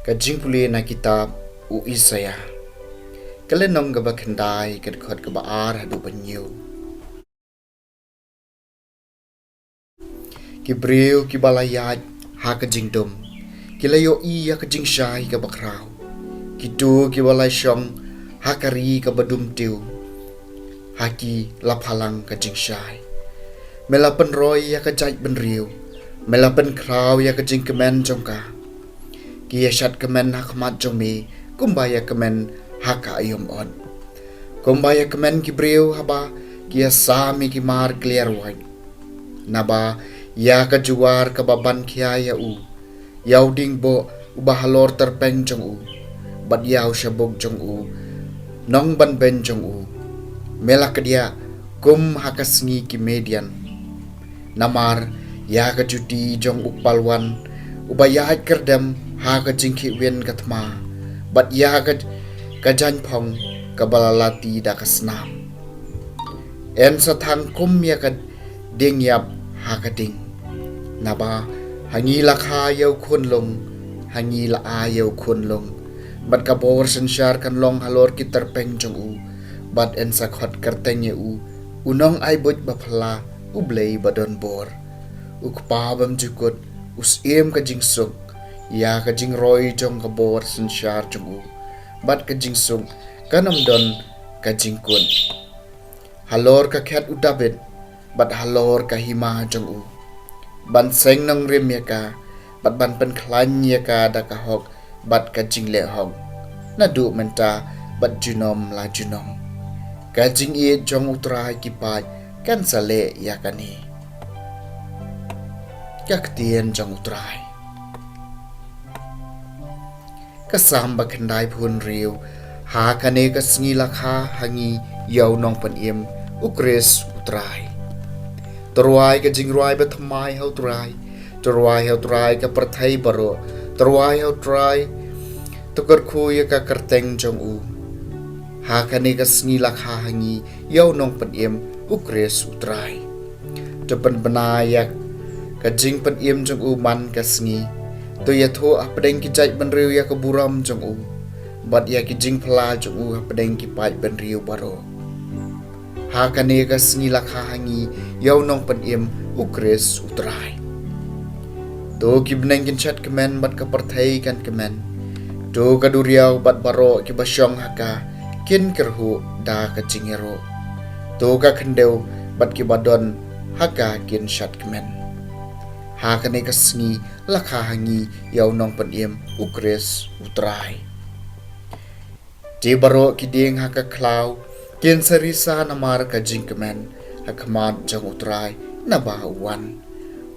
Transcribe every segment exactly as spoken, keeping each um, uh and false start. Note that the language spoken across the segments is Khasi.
Ka jingpule na kitab u Isaïah. Ka lynnong kaba khyndai, ka dkhot kaba ar haduh ba hynñiew. Ki briew kiba la ïaid ha ka jingdum, ki la ïohi ïa ka jingshai kaba khraw. Kito kiba la shong ha ka ri kaba dum tiew, ha ki la phalang ka jingshai. Me la pynroi ïa ka jaitbynriew, me la pynkhraw ïa ka jingkmen jong ka. Ki ïa shad kmen ha khmat jong me, kumba ïa kmen ha ka aïom ot. Kumba ïa kmen ki briew haba ki ïa sam ïa ki mar kliar wait. Naba ïa ka juar kaba ban khia ïa u, ïa u dieng boh uba halor tyrpeng jong u, bad ïa u shabuk jong u nongbanbeiñ jong u, me la kdiah kum ha ka sngi ki Midian. Namar ïa ka juti jong u palwan uba ïaid kyrdem ha ka jingkhih win ka thma, bad ïa ka, ka jaiñphong kaba la lati da ka snam. Yn sa thang kum ïa ka dieng ïap ha ka ding. Naba ha ngi la kha ïa u khunlung, ha ngi la ai ïa u khunlung. Bad ka bor synshar kan long halor ki tyrpeng jong u. Bad yn sa khot kyrteng ïa u, u nongai buit ba phylla, u Blei ba don bor, u Kpa bymjukut, u Syiem ka jingsuk. Ïa ka jingroi jong ka bor synshar jong u, bad ka jingsuk kan ym don ka jingkut. Halor ka khet u Dabid, bad halor ka hima jong u, ban seng nongrim ïa ka, bad ban pynkhlaiñ ïa ka da ka hok bad ka jingleh hok, naduh mynta bad junom la junom. Ka jingïeit jong U Trai ki paid kan sa leh ïa kane. Ka ktien jong U Trai. Ka Salm ba khyndai phew hynriew. Ha kane ka sngi la kha ha ngi ïa u Nongpynim, U Khrist U Trai. To rwai ka jingrwai bathymmai ha U Trai. To rwai ha U Trai ka pyrthei baroh. To rwai ha U Trai, to kyrkhu ïa ka kyrteng jong u. Ha kane ka sngi la kha ha ngi ïa u Nongpynim, U Khrist U Trai. To pynbna ïa ka jingpynim jong u man ka sngi. To ïathuh hapdeng ki jaitbynriew ïa ka burom jong u, bad ïa ki jingphylla jong u hapdeng ki paidbynriew baroh. Ha kane ka sngi la kha ha ngi ïa u Nongpynim, U Khrist U Trai. To ki bneng kin shad kmen bad ka pyrthei kan kmen. To ka duriaw bad baroh kiba shong ha ka kin kyrhuh da ka jingïaroh. To ka khyndew bad kiba don ha ka kin shad kmen. Ha kane ka sngi la kha ha ngi ïa u Nongpynim, U Khrist U Trai. Te baroh ki dieng ha ka khlaw kin sa risa namar ka jingkmen ha khmat jong U Trai, naba u wan.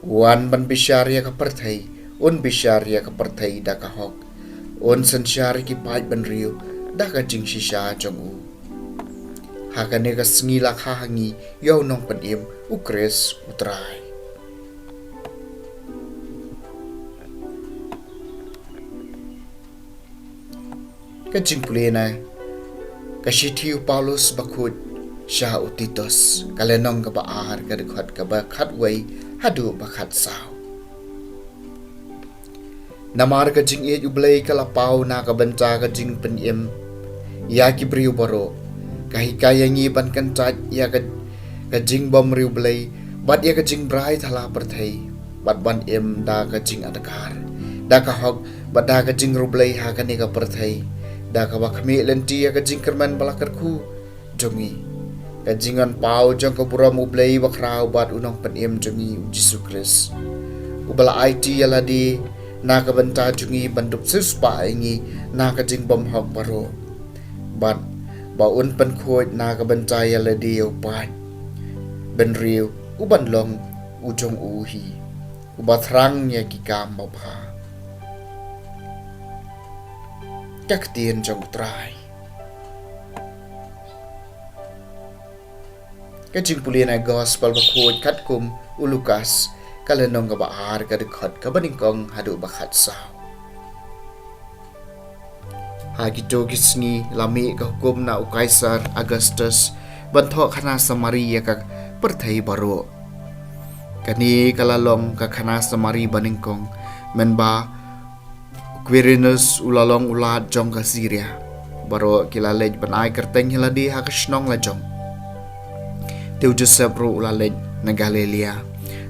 U wan ban bishar ïa ka pyrthei, un bishar ïa ka pyrthei da ka hok. Un synshar ïa ki paidbynriew da ka jingshisha jong u. Ha kane ka sngi la kha ha ngi ïa u Nongpynim, U Khrist U Trai. Ka jingpule na ka shithi u Paulus bakhuid sha u Titus, ka lynnong kaba ar, ka dkhot kaba khatwei haduh ba khatsaw. Namar ka jingïeit U Blei ka la paw na ka bynta ka jingpynim ïa ki briew baroh. Ka hikai ïa ngi ban kyntait ïa ka, ka jingbymriewblei bad ïa ka jingbrai thala pyrthei, bad ban im da ka jingadkar, da ka hok, bad da ka jingriewblei ha kane ka pyrthei, da kaba khmih lynti ïa ka jingkyrmen ba la kyrkhu jong ngi, ka jingwan paw jong ka burom U Blei bakhraw bad u Nongpynim jong ngi U Jisu Khrist, uba la aiti ïa lade na ka bynta jong ngi ban dup siewspah ïa ngi na ka jingbymhok baroh, bad ba un pynkhuid na ka bynta ïa lade ïa u paidbynriew, u ban long u jong u hi, uba thrang ïa ki kam babha. Ka ktien jong U Trai. Ka jingpule na Gospel bakhuid katkum u Lukas, ka lynnong kaba ar, ka dkhot kaba nyngkong haduh ba khatsaw. Ha kito ki sngi la mih ka hukum na u Kaisar Augustus ban thoh khana samari ïa ka pyrthei baroh. Kane ka la long ka khana samari banyngkong, mynba u Quirinus u la long u lad jong ka Syria. Baroh ki la leit ban ai kyrteng ïa lade ha ka shnong la jong. Te u Joseph ruh u la leit na Galilaia,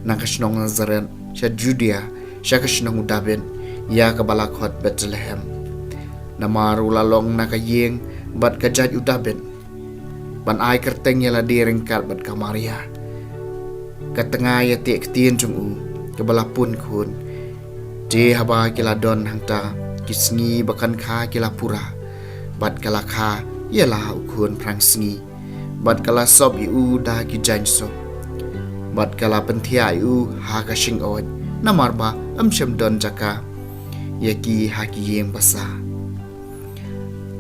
na ka shnong Nazareth, sha Judea, sha ka shnong u David, ïa kaba la khot Bethlehem. Namar u la long na ka ïing bad ka jait u David, ban ai kyrteng ïa lade ryngkat bad ka Maria, ka tnga ïa teh ktien jong u, kaba la pun khun. Te haba ki la don hangta, ki sngi ba kan kha ki la pura, bad ka la kha ïa la u khun phrang sngi, bad ka la sop ïa u da ki jaiñ sop, bad ka la pynthiah ïa u ha ka shingoid, namar ba ym shym don jaka ïa ki ha ki ïing basa.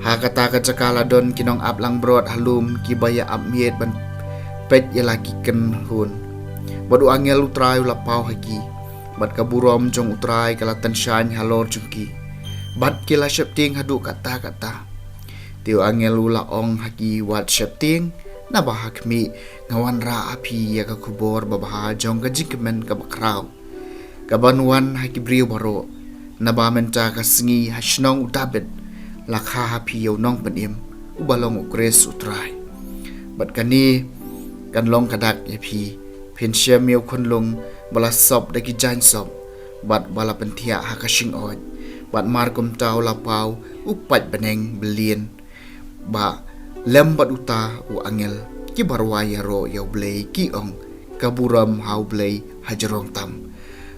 Ha kata ka jaka la don ki nongap langbrot ha lum, kiba ïa ap miet ban peit ïa la ki kynhun. Bad u angel u Trai u la paw ha ki, bad ka burom jong u Trai ka la tyngshaiñ halor jong ki, bad ki la sheptieng haduh katta katta. Te u angel u la ong ha ki, wat sheptieng, naba ha khmih nga wanrah ha phi ïa ka khubor babha jong ka jingkmen kaba khraw, kaban wan ha ki briew baroh. Naba mynta ka sngi ha shnong u David la kha ha phi ïa u nongpynim, uba long u Khrist u Trai. Bad kane kan long ka dak ïa phi, phin shem ïa u khunlung ba la sop da ki jaiñ sop, bad ba la pynthiah ha ka shingoid, bad mar kumta u la paw u paid bneng byllieng. Bad lem bad uta u angel, kiba rwai ïaroh ïa U Blei ki ong, ka burom ha U Blei ha jrong tam,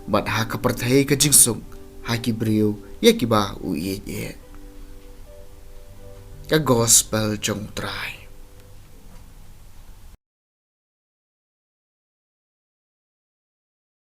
bad ha ka pyrthei ka jingsuk ha ki briew ïa kiba u ïeit eh. Ka gospel jong U Trai.